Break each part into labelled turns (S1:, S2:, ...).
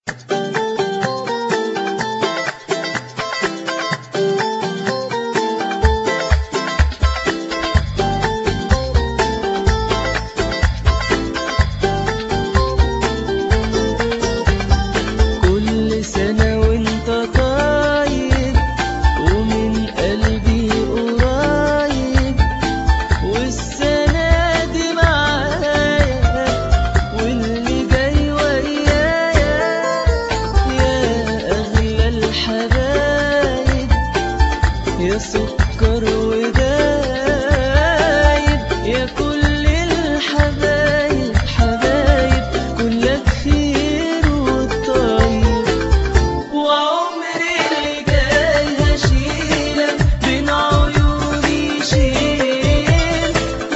S1: كل سنة وانت طيب ومن قلبي قريب، والسنة دي معايا واللي جاي ويايا، يا أغلى الحبايب يا سكر ودايب، يا كل الحبايب حبايب كلك خير والطيب. وعمري اللي جاي هشيلك بين عيوني شيل،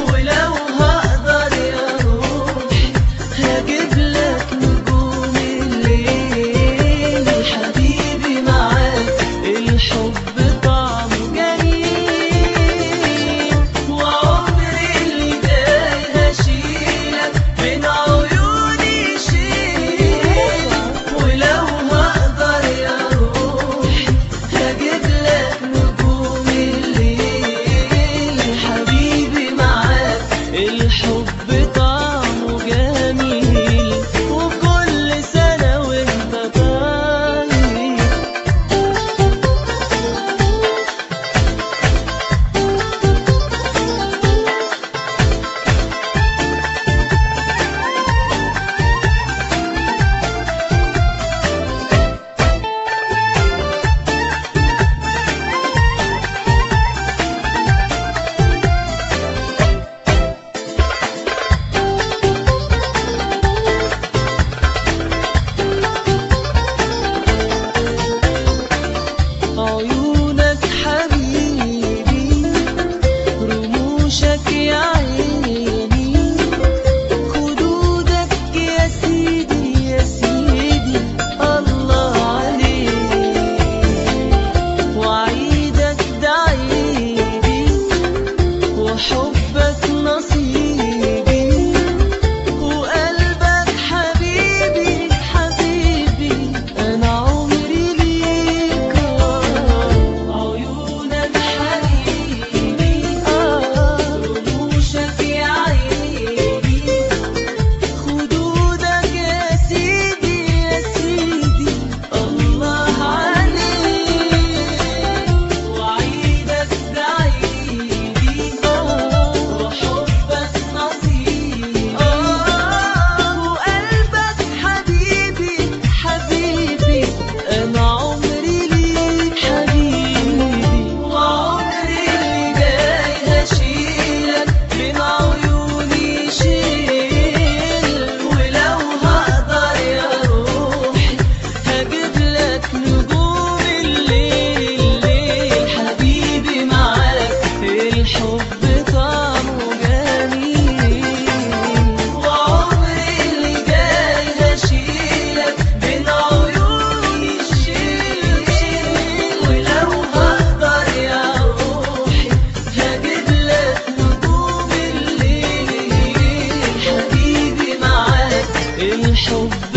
S1: ولو هقدر يا روحي هجيبلك نجوم الليل. حبيبي معاك الحب طعمه جميل، وعمري اللي جاي هشيلك بين عيوني شيل، ولو هقدر يا روحي هجيبلك نجوم الليل. حبيبي معاك الحب طعمه جميل، وكل سنة وانت طيب. عيونك حبيبي رموشك يا عيني، خدودك يا سيدي يا سيدي الله عليك، وعيدك ده عيدي وحبك نصيبي، وقلبك حبيبي حبيبي أنا عمري ليك. عيونك حبيبي رموشك يا عيني، خدودك يا سيدي يا سيدي الله عليك، وعيدك ده عيدي وحبك نصيبي، وقلبك حبيبي حبيبي أنا عمري ليك حبيبي. وعمري اللي جاي هشيلك من عيوني شيل، ولو هقدر يا روحي هجيبلك نجوم الليل. حبيبي معاك الحب طعمه جميل، وعمري اللي جاي هشيلك بين عيوني شيل، ولو هقدر يا روحي هجيبلك نجوم الليل. حبيبي معاك الحب